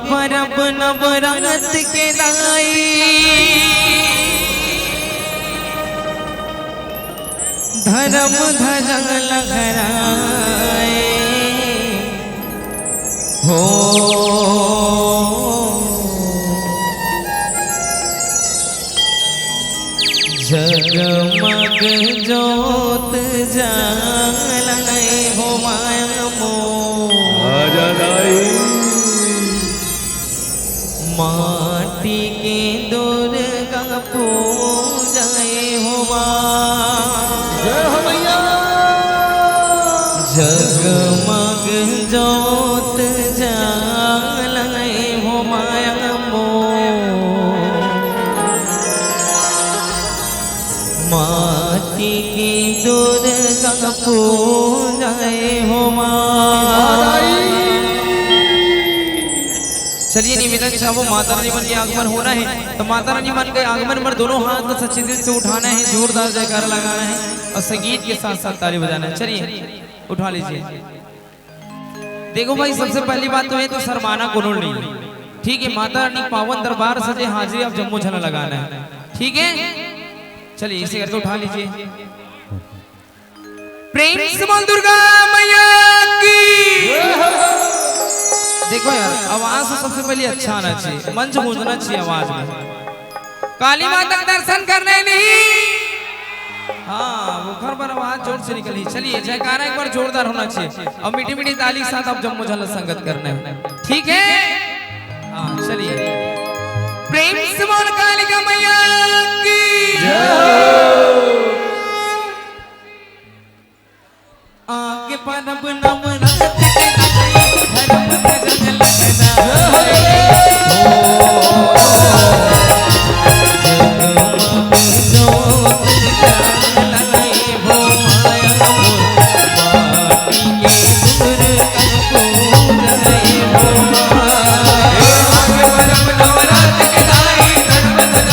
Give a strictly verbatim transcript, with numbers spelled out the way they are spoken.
परब नवरत के दाई, धरम धजा लहराए हो। जगमग जोत जलय हो माया मोर। आजा दाई। माटी के दुर्गा पूजय हो माँ। जय हो मैया। जगमग जोत जलय हो माया मोर। माटी के दुर्गा पूजय हो माँ। चलिए, निवेदन चाहूँ, माता रानी मन के आगमन होना है, तो माता रानी मन के आगमन पर दोनों हाथ को सच्चे दिल से उठाना है, जोरदार जयकारा लगाना है और संगीत के साथ साथ ताली बजाना है। चलिए, उठा लीजिए। देखो भाई, सबसे पहली बात तो ये तो शर्माना कोनो नहीं, ठीक है? माता रानी पावन दरबार सजे, हाजिरी आप जम्मो झन ला लगाना है, ठीक है? चलिए, इसे करके उठा लीजिए। प्रेम से बोल दुर्गा मैया की। देखो यार, आवाज तो सबसे पहले अच्छा आना चाहिए, मंच गूंजना चाहिए आवाज में। काली माता के दर्शन करने नहीं। हाँ, वो घर पर आवाज जोर से निकली। चलिए, जयकारा एक बार जोरदार होना चाहिए और मीठी मीठी ताली के साथ आप जम्मो झन ला संगत करना है, ठीक है? हाँ, चलिए, प्रेम से बोल कालिका मैया की। आगे परब नवरात्र के धरम भजन लगना है। जगमग जोत जलय हो माया मोर, माटी के दुर्गा पूजय हो माँ। आगे परब नवरात्र के धरम भजन